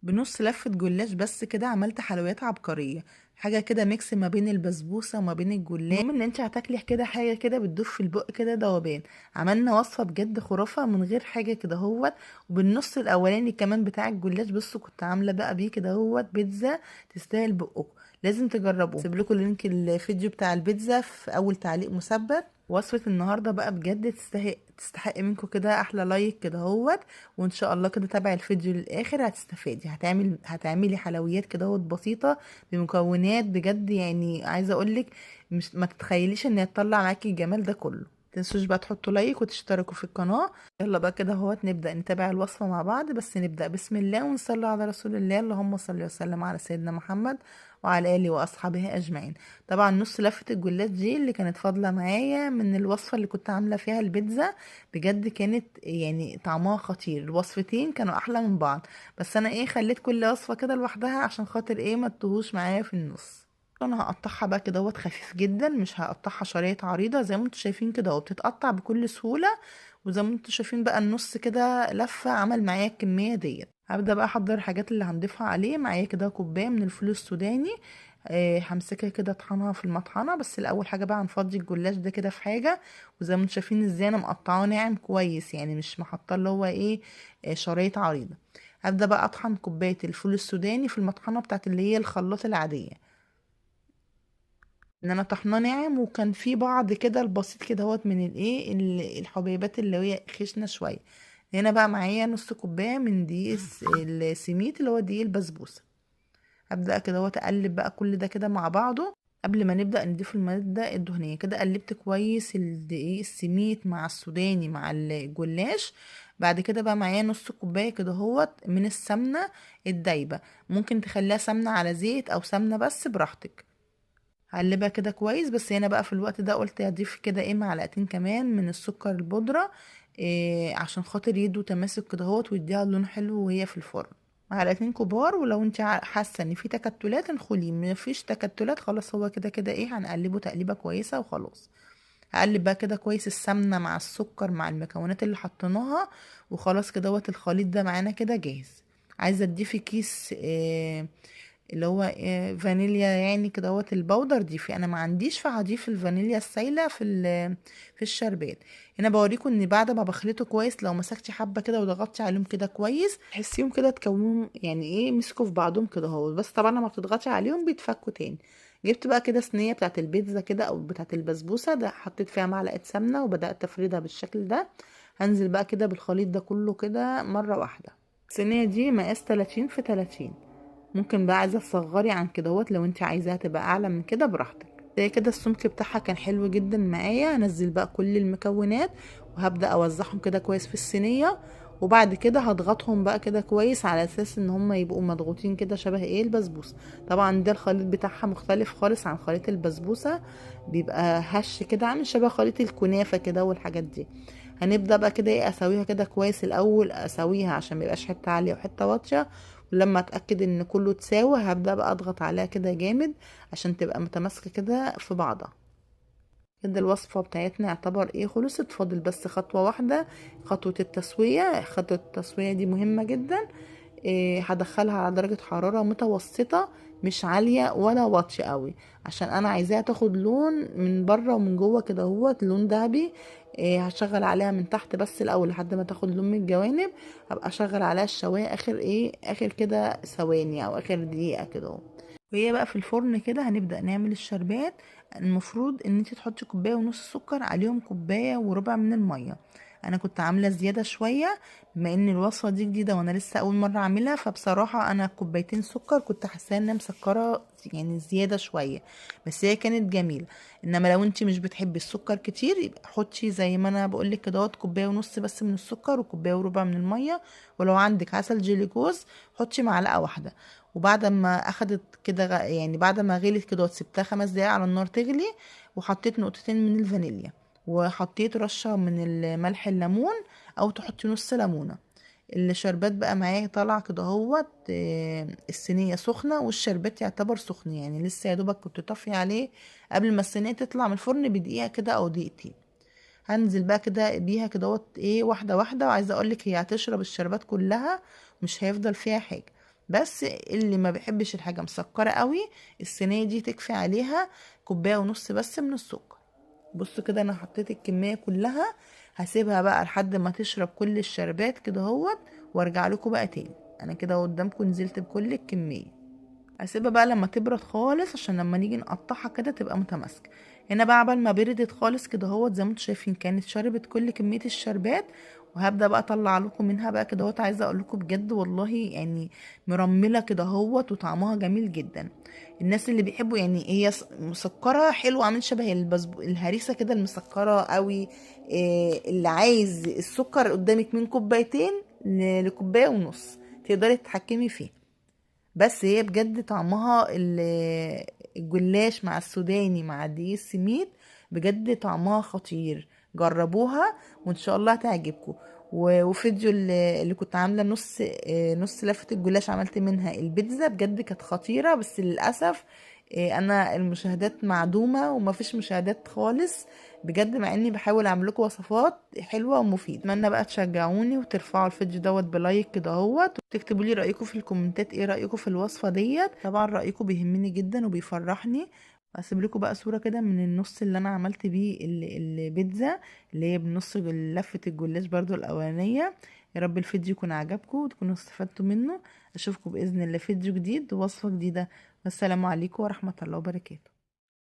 بنص لفة جلاش بس كده عملت حلويات عبقرية، حاجة كده mix ما بين البسبوسة وما بين الجلاش. المهم ان انت هتاكلي كده حاجة كده بتدوب في البق كده دوبان. عملنا وصفة بجد خرافة من غير حاجة كده هوت. وبالنص الاولاني كمان بتاع الجلاش بصوا كنت عاملة بقى بيه كده هوت بيتزا تستاهل بقكم، لازم تجربوه. سيب لكم link الفيديو بتاع البيتزا في اول تعليق مثبت. وصفة النهاردة بقى بجد تستحق منكم كده احلى like كده اهوت، وان شاء الله كده تابعي الفيديو للاخر هتستفادي. هتعملي حلويات كده اهوت بسيطة بمكونات بجد، يعني عايزة اقولك مش ما تتخيليش ان هي تطلع معاكي الجمال ده كله. متنسوش بقى تحطوا like وتشتركوا في القناة. يلا بقى كده اهوت نبدأ نتابع الوصفة مع بعض، بس نبدأ بسم الله ونصلي على رسول الله، اللهم صل وسلم على سيدنا محمد وعلى آله وأصحابه أجمعين. طبعا نص لفة الجلاش دي اللي كانت فاضلة معايا من الوصفة اللي كنت عاملة فيها البيتزا، بجد كانت يعني طعمها خطير. الوصفتين كانوا أحلى من بعض، بس أنا خليت كل وصفة كده لوحدها عشان خاطر ما تتوهوش معايا في النص. انا هقطعها بقى كده اهوت خفيف جدا، مش هقطعها شرايط عريضة زي ما انتم شايفين كده اهو، بتتقطع بكل سهولة. وزي ما انتم شايفين بقى النص كده لفه عمل معايا الكمية ديت. هبدا بقى احضر الحاجات اللي هنضيفها عليه. معايا كده كوباية من الفول السوداني، همسكها كده اطحنها في المطحنه. بس الاول حاجة بقى هنفضي الجلاش ده كده في حاجة. وزي ما انتم شايفين ازاي انا مقطعاه ناعم كويس، يعني مش محطة اللي هو شرايط عريضة. هبدا بقى اطحن كوباية الفول السوداني في المطحنه بتاعت اللي هي الخلاط العادية، ان انا طحناه ناعم. وكان في بعض كده البسيط كده اهوت من الحبيبات اللي هي خشنه شوية. هنا بقى معايا نص كوباية من دقيق السميد اللي هو دقيق البسبوسه. هبدا كده اهوت اقلب بقى كل ده كده مع بعضه قبل ما نبدا نضيف المادة الدهنية. كده قلبت كويس الدقيق السميد مع السوداني مع الجلاش. بعد كده بقى معايا نص كوباية كده اهوت من السمنة الدايبه، ممكن تخليها سمنه على زيت او سمنه بس براحتك. هقلبها كده كويس. بس هنا بقى في الوقت ده قلت اضيف كده معلقتين كمان من السكر البودره، عشان خاطر يدوا تماسك كده اهوت ويديها لون حلو وهي في الفرن. معلقتين كبار. ولو انت حاسه ان في تكتلات انخليه، مفيش تكتلات خلاص هو كده كده هنقلبه تقليبه كويسة وخلاص. هقلب بقى كده كويس السمنة مع السكر مع المكونات اللي حطيناها، وخلاص كده اهوت الخليط ده معانا كده جاهز. عايزه تضيفي كيس اللي هو فانيليا يعني كده اهوت ال powder دي، في انا ما عنديش فهضيف الفانيليا السايله في الشربات. هنا بوريكم ان بعد ما بخلطه كويس لو مسكتي حبه كده وضغطتي عليهم كده كويس تحسيهم كده تكونهم يعني مسكوا في بعضهم كده اهو، بس طبعا لما بتضغطي عليهم بيتفكوا تاني. جبت بقى كده صينية بتاعت البيتزا كده او بتاعت البسبوسه ده، حطيت فيها معلقه سمنه وبدات افردها بالشكل ده. هنزل بقى كده بالخليط ده كله كده مرة واحدة. الصينية دي مقاس 30 في 30، ممكن بقى عايزه تصغري عن كده اهوت لو انت عايزاها تبقى اعلى من كده براحتك. زي كده السمك بتاعها كان حلو جدا معايا. هنزل بقى كل المكونات وهبدا اوزعهم كده كويس في الصينية، وبعد كده هضغطهم بقى كده كويس على اساس ان هم يبقوا مضغوطين كده شبه البسبوسه. طبعا ده الخليط بتاعها مختلف خالص عن خليط البسبوسه، بيبقى هش كده عامل شبه خليط الكنافه كده والحاجات دي. هنبدا بقى كده اسويها كده كويس الاول، اسويها عشان ما يبقاش حتة عالية وحتة واطية. ولما اتاكد ان كله اتساوى هبدا بقى اضغط عليها كده جامد عشان تبقى متماسكة كده في بعضها. كده الوصفة بتاعتنا يعتبر خلصت. فاضل بس خطوة واحدة، خطوة التسوية. خطوة التسوية دي مهمة جدا. هدخلها على درجه حرارة متوسطه، مش عالية ولا واطية قوي، عشان انا عايزاها تاخد لون من بره ومن جوه كده اهوت لون ذهبي. هشغل عليها من تحت بس الاول لحد ما تاخد لون من الجوانب. هبقى اشغل عليها الشوايه اخر اخر كده ثواني او اخر دقيقة كده اهو. وهي بقى في الفرن كده هنبدا نعمل الشربات. المفروض ان انت تحطي كوباية ونص سكر عليهم كوباية وربع من المية. انا كنت عامله زيادة شوية بما ان الوصفة دي جديدة وانا لسه اول مرة اعملها، فبصراحة انا كوبايتين سكر كنت حاسه انها مسكره يعني زيادة شوية، بس هي كانت جميلة. انما لو انت مش بتحبي السكر كتير يبقى حطي زي ما انا بقولك كده كوباية ونص بس من السكر وكوبايه وربع من المية. ولو عندك عسل جليكوز حطي معلقه واحدة. وبعد ما اخدت كده يعني بعد ما غلت كده وسبتها 5 دقايق على النار تغلي، وحطيت نقطتين من الفانيليا وحطيت رشه من الملح الليمون او تحطي نص ليمونه. الشربات بقى معايا طالع كده اهوت، الصينية سخنة والشربات يعتبر سخن، يعني لسه يا دوبك كنت طافية عليه قبل ما الصينية تطلع من الفرن بدقيقة كده او دقيقتين. هنزل بقى كده بيها كده اهوت واحدة واحدة. وعايزه اقولك هي هتشرب الشربات كلها، مش هيفضل فيها حاجة. بس اللي ما بيحبش الحاجة مسكره قوي الصينية دي تكفي عليها كوباية ونص بس من السكر. بصوا كده انا حطيت الكمية كلها، هسيبها بقى لحد ما تشرب كل الشربات كده اهوت، وارجع لكم بقى تاني. انا كده قدامكم نزلت بكل الكمية. هسيبها بقى لما تبرد خالص عشان لما نيجي نقطعها كده تبقى متماسكة. هنا بقى عبال ما بردت خالص كده اهوت زي ما انتم شايفين كانت شربت كل كمية الشربات، وهبدا بقى اطلع لكم منها بقى كده اهوت. عايزه اقول لكم بجد والله يعني مرمله كده اهوت وطعمها جميل جدا. الناس اللي بيحبوا يعني هي مسكره حلوة، عامل شبه الهريسه كده المسكره قوي. اللي عايز السكر قدامك من كوبايتين لكوبايه ونص تقدري تتحكمي فيه. بس هي بجد طعمها الجلاش مع السوداني مع دقيق السميد بجد طعمها خطير. جربوها وان شاء الله هتعجبكم. وفيديو اللي كنت عامله نص لفه الجلاش عملت منها البيتزا بجد كانت خطيرة، بس للاسف انا المشاهدات معدومة ومفيش مشاهدات خالص بجد، مع اني بحاول اعمل لكم وصفات حلوة ومفيدة. اتمنى بقى تشجعوني وترفعوا الفيديو دوت ب like كده اهوت، وتكتبوا لي رايكم في الكومنتات ايه رايكم في الوصفة ديت. طبعا رايكم بيهمني جدا وبيفرحني. هسيب لكم بقى صوره كده من النص اللي انا عملت بيه البيتزا اللي هي بنص لفه الجلاش برضو الاولانية. يا رب الفيديو يكون عجبكم وتكونوا استفدتوا منه. اشوفكم باذن الله فيديو جديد ووصفه جديدة. والسلام عليكم ورحمة الله وبركاته.